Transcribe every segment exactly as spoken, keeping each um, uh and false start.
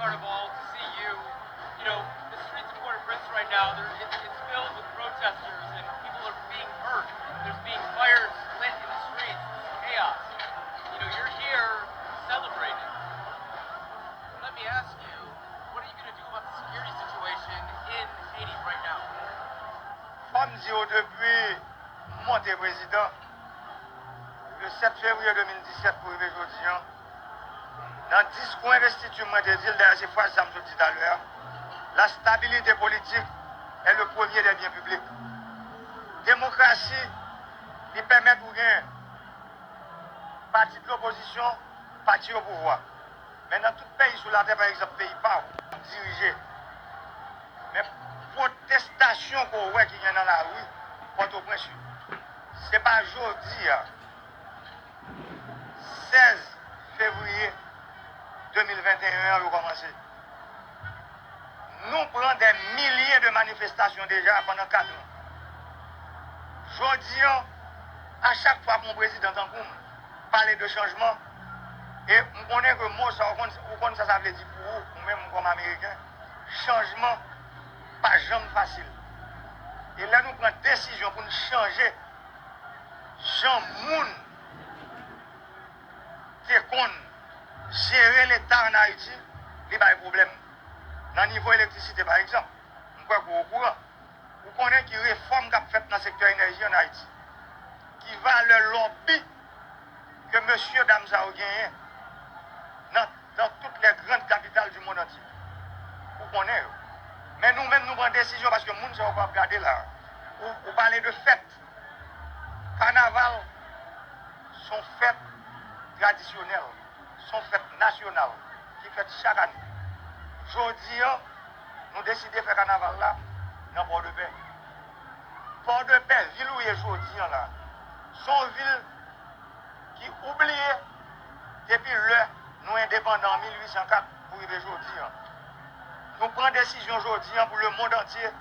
Carnival to see you. You know, the streets of Port-au-Prince right now, they're, it's, it's filled with protesters and people are being hurt. There's being fires lit in the streets. It's chaos. You know, you're here celebrating. Let me ask you, what are you going to do about the security situation in Haiti right now? Fò m di w, depi m monte prezidan, le sèt fevriye de mil disèt pou rive jodi a, nan diskou envestiti m, mwen te di l, dayè se fraz sa m sot di talè a, la stabilité politique est le premier des biens publics. Demokrasi, li pèmèt ou gen pati de lopozisyon, pati o pouvwa. Men nan tout peyi sou latè, pa egzanp, peyi pa w, dirije. Men pwotestasyon ke w wè ki gen nan lari Pòtoprens yo, se pa jodi a, sèz fevriye de mil venteyen an, yo kòmanse. Nou pran dè milye de manifestasyon deja pandan kat an. Jodi a, a chak fwa ke yon prezidan tankou m pale de chanjman, e m konnen ke mo sa, ou konn, ou konn sa sa vle di pou ou, ou menm kòm Ameriken, chanjman pa janm fasil. E lè nou pran desizyon pou n chanje jan moun te konn jere Leta ann Ayiti, li bay pwoblèm. Nan nivo elektrisite, pa egzanp, m kwè ke w okouran. Ou konnen ki refòm k ap fèt nan sektè enèji ann Ayiti, ki valè lòbi ke mesye dam sa yo genyen nan, dans toutes les grandes capitales du monde entier. Ou konnen yo. Men nou menm, nou pran desizyon paske moun sa yo k ap gade la. Ou, ou pale de fèt. Kanaval se yon fèt tradisyonèl, se yon fèt nasyonal ki fèt chak ane. Jodi a, nou deside fè kanaval la nan Pòdepè. Pòdepè, vil ou ye jodi a la, se yon vil ki oubliye depi lè nou endepandan an mil uit san kat pou rive jodi a. Nou pran desizyon jodi a pou lemonn antye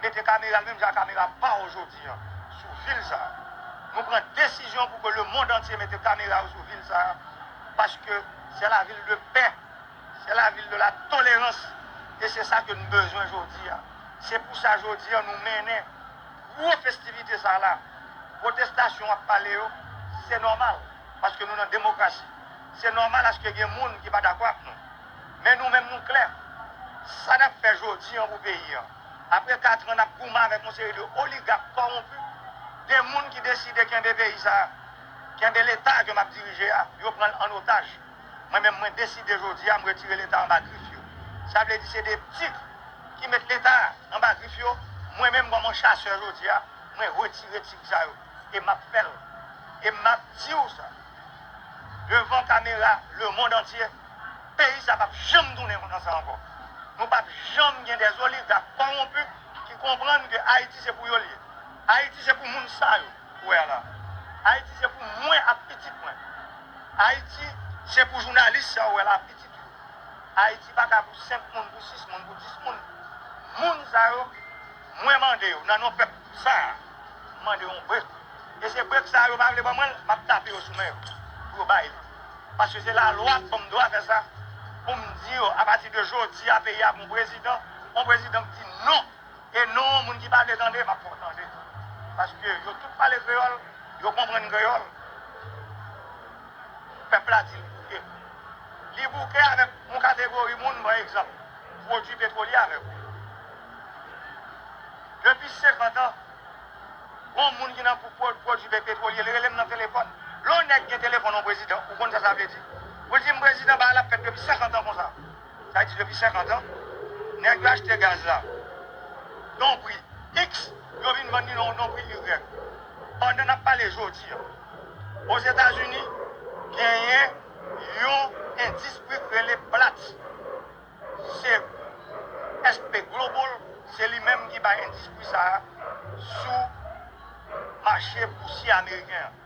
mete kamera, menm jan kamera pa w jodi a, sou vil sa a. Nou pran desizyon pou ke lemonn antye mete kamera yo sou vil sa a, paske c'est la ville de paix, c'est la ville de la tolérance, e se sa ke nou bezwen jodi a. Se pou sa jodi a nou mennen gwo festivite sa la. Pwotestasyon w ap pale yo, se nòmal, paske nou nan demokrasi. Se nòmal aske gen moun ki pa dakò ak nou. Men nou menm nou klè. Sa n ap fè jodi a pou peyi a. Apre kat an, n ap goumen avèk yon seri de oligak kòwonpi, de moun ki deside kenbe peyi sa a, kenbe Leta ke m ap dirije a, yo pran l an otaj. Mwen menm, mwen deside jodi a, m retire Leta anba grif yo. Sa vle di se de tig ki met Leta anba grif yo. Mwen menm, kòm yon chasè jodi a, mwen retire tig sa yo. E m ap fè l. E m ap di w sa. Devan kamera lemonn antye, peyi sa p ap janm tounen kontan sa ankò. Nou p ap janm gen dè oligak kòwonpi ki konprann ke Ayiti se pou yo l ye. Ayiti se pou moun sa yo ou wè a la. Ayiti se pou mwen ak pitit mwen. Ayiti se pou jounalis sa ou wè la, pitit yo. Ayiti pa ka pou senk moun, pou sis moun, pou dis moun. Moun sa yo, mwen mande yo, nan non pèp sa a, m mande yo yon brek. E se brek sa a yo pa vle ban mwen l, m ap tape yo sou men yo pou yo bay li. Paske se lalwa k ban m dwa fè sa, pou m di yo, apati de jodi a, peyi a gon prezidan, yon prezidan k di non. E non, moun ki pa vle tande, m ap fè w tande. Paske yo tout pale kreyòl, yo konprann kreyòl. Pèp la di li bouke. Li bouke avèk yon kategori moun, ban egzanp, pwodui petwolye avèk ou. Depi senkant an, gon moun ki nan pou pwodui petwolye, li rele m nan telefòn. Lè yon nèg gen telefòn yon prezidan, ou konn sa sa vle di? Pou l di m prezidan, bagay la ap fèt depi senkant an konsa. Sa vle di depi senkant an, nèg yo achte gaz la yon pri X, yo vin vann li nan yon pri Y. Pandan n ap pale jodi a, Ozetazini genyen yon endistri k rele Platts. Se S P Global, se li menm ki bay endistri sa a sou mache bousye ameriken an.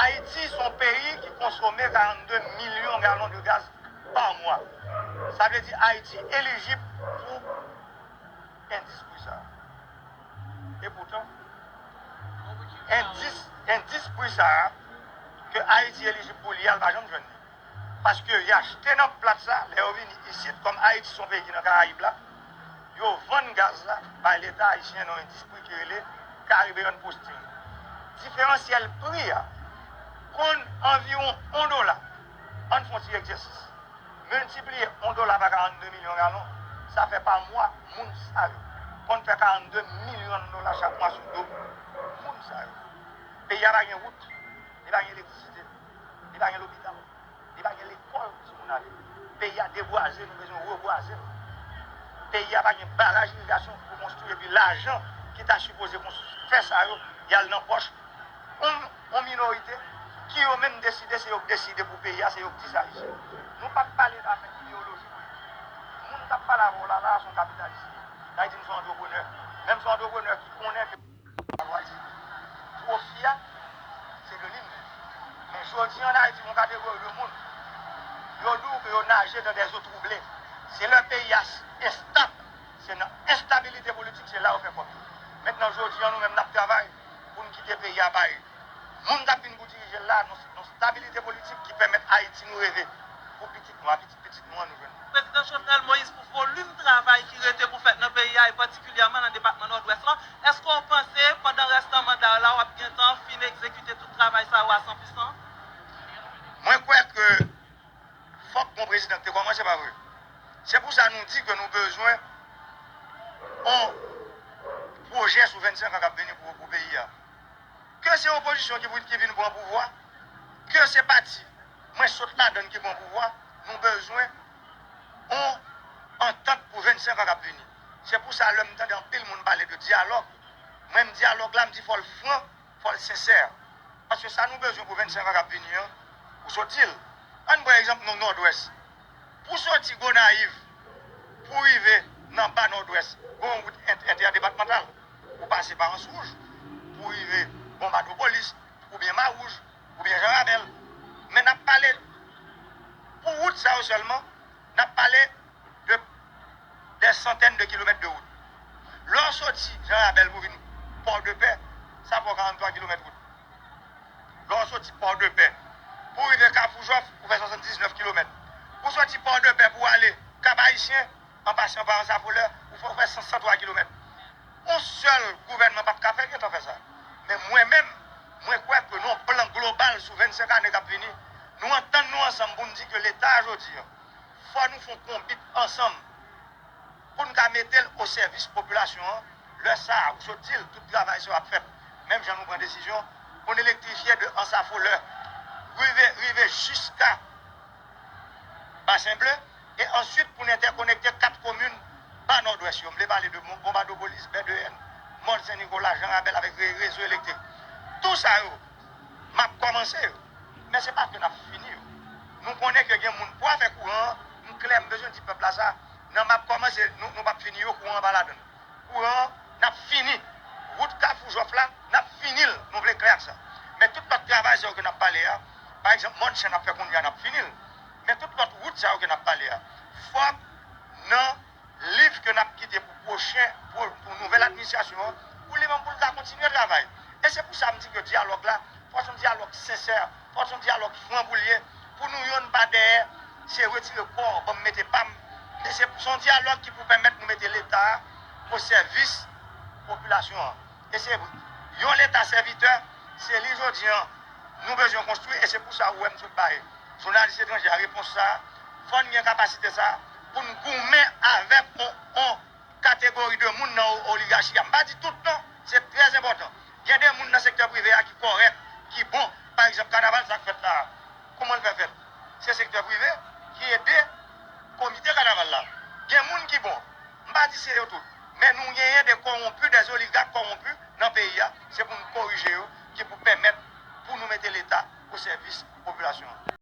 Ayiti se yon peyi ki konsome karannde milyon galon de gaz pa mwa. Sa vle di Ayiti elijib pou endistri sa a. E poutan, endis, endistri sa a ke Ayiti elijib pou li a, l pa janm jwenn li. Paske y achte nan plat sa, lè yo vini isit, kòm Ayiti se yon peyi ki nan Karayib la, yo vann gaz la bay Leta ayisyen nan yon endistri ki rele Caribbean Posting. Diferansyèl pri a konn anviwon yon dola. Ann fè yon ti egzèsis. Miltipliye yon dola pa karannde milyon galon, sa fè pa mwa moun sa yo konn fè karannde milyon dola chak mwa sou do moun sa yo. Peyi a pa gen wout, li pa gen elektrisite, li pa gen lopital, li pa gen lekòl pou timoun ale. Peyi a debwaze, nou bezwen rebwaze l. Peyi a pa gen baraj irigasyon pou konstwi, epi lajan ki ta sipoze konstwi, fè sa yo, y al nan pòch yon, yon minorite ki yo menm deside, se yo k deside pou peyi a, se yo k di sa isit. Nou p ap pale zafè ideyoloji politik. Moun k ap pale avè w la, la a se yon kapitalis. Sa vle di m se yon antreprenè. Men m se yon antreprenè ki konnen ke pwofi a, se de li m ye. Men jodi an Ayiti, yon kategori de moun, yo di w ke yo naje dans des eaux troublées. Se lè peyi a s- enstab, se nan enstabilite politik, se la yo fè kòb yo. Mentnan, jodi an, nou menm n ap travay pou n kite peyi a bay moun k ap vin pou dirije l la, nan yon stabilite politik ki pèmèt Ayiti nou reve pou pitit nou, a pitit pitit nou an nou jwenn. Prezidan Jovenel Moïse, pou volim travay ki rete pou fèt nan peyi a, e patikilyèman nan depatman Nòdwès lan, èske w panse pandan rèstan manda w la, w ap gentan fin egzekite tout travay sa yo a san pou san? Mwen kwè ke fòk gon prezidan ki te kòmanse, pa vre? Se pou sa nou di ke nou bezwen yon pwojè sou vennsenk an k ap vini pou, pou peyi a. Ke se opozisyon ki, ki vin pran pouvwa, ke se pati mwen sot ladan l ki pran pouvwa, nou bezwen yon antant pou vennsenk an k ap vini. Se pou sa, lè m tande anpil moun pale de dyalòg, mwen, m dyalòg la, m di fò l fran, fò l sensè. Paske sa nou bezwen pou vennsenk an k ap vini an, ou sot di l. Ann pran egzanp nou Nòdwès. Pou soti Gonayiv, pou rive nan ba Nòdwès, gon wout ent- entèdepatmantal. Ou pase pa Anse Rouge, pou rive Bonbadopolis, oubyen Mawouj, oubyen Jan Rabèl. Men n ap pale, pou wout sa yo sèlman, n ap pale de des centaines de kilomètres de wout. Lè w soti Jan Rabèl pou vin Pòdepè, sa fè w karanntwa kilomèt wout. Lè w soti Pòdepè, pou w rive Kafou Jòf, ou fè swasanndiznèf kilomèt. Pou w soti Pòdepè pou w ale Kap Ayisyen, an pasan pa Anse à Fleurs, ou fè, ou fè san, san twa kilomèt. Yon sèl gouvènman p ap ka fè, gentan fè sa. Men mwen menm, mwen kwè ke nan yon plan global sou vennsenk ane k ap vini, nou antann nou ansanm pou n di ke Leta a jodi an, fò nou fè yon konbit ansanm pou n ka mete l o sèvis popilasyon an. Lè sa a, ou sot di l, tout travay sa yo ap fèt. Menm jan nou pran desizyon pou n elektrifye de Anse à Fleurs, rive, rive jiska Basen Ble, e answit pou n entèkonekte kat komin ba Nòdwès yo. M vle pale de Mon- Bonbadopolis, Bèdeyèn, Mòn Sen Nikola, Jan Rabèl avèk re- rezo elektrik. Tou sa yo, m ap kòmanse yo. Men se pa ke n ap fini yo. Nou konnen ke gen moun pou afè kouran an, m klè, m bezwen di pèp la sa, nan m ap kòmanse, nou, nou p ap fini yo, kouran an pa ladan l. Kouran an, n ap fini. Wout Kafou Jòf la, n ap fini l, nou vle klè ak sa. Men tout lòt travay sa yo ke n ap pale a, pa egzanp, Mòn Sen n ap fè kounye a, n ap fini l. Men tout lòt wout sa yo ke n ap pale a, fòk nan liv ke n ap kite pou pwochen, pou, pou nouvèl administrasyon an, pou li menm pou l ka kontinye travay. E se pou sa m di ke dyalòg la, fò se yon dyalòg sensè, fò se yon dyalòg fran pou l ye, pou nou yonn pa dèyè, se retire kò w, ban m mete pa m, men se, se yon dyalòg ki pou pèmèt nou mete Leta a o sèvis popilasyon an. E se yon Leta sèvitè, se li jodi an, nou bezwen konstwi, e se pou sa ou wè m sot bay jounalis etranje a repons sa a, fò n gen kapasite sa a, pou n goumen avèk on, on kategori de moun nan o- oligachi a. M pa di tout non, se trè enpòtan. Gen de moun nan sektè prive a ki kòrèk, ki bon. Pa egzanp, kanaval sa k fèt la a, kòman l fè fèt? Se sektè prive ki ede komite kanaval la. Gen moun ki bon. M pa di se yo tout. Men nou genyen de kowonpi, de oligak kowonpi nan peyi a. Se pou n korije yo, ki pou pèmèt pou nou mete Leta o sèvis popilasyon an.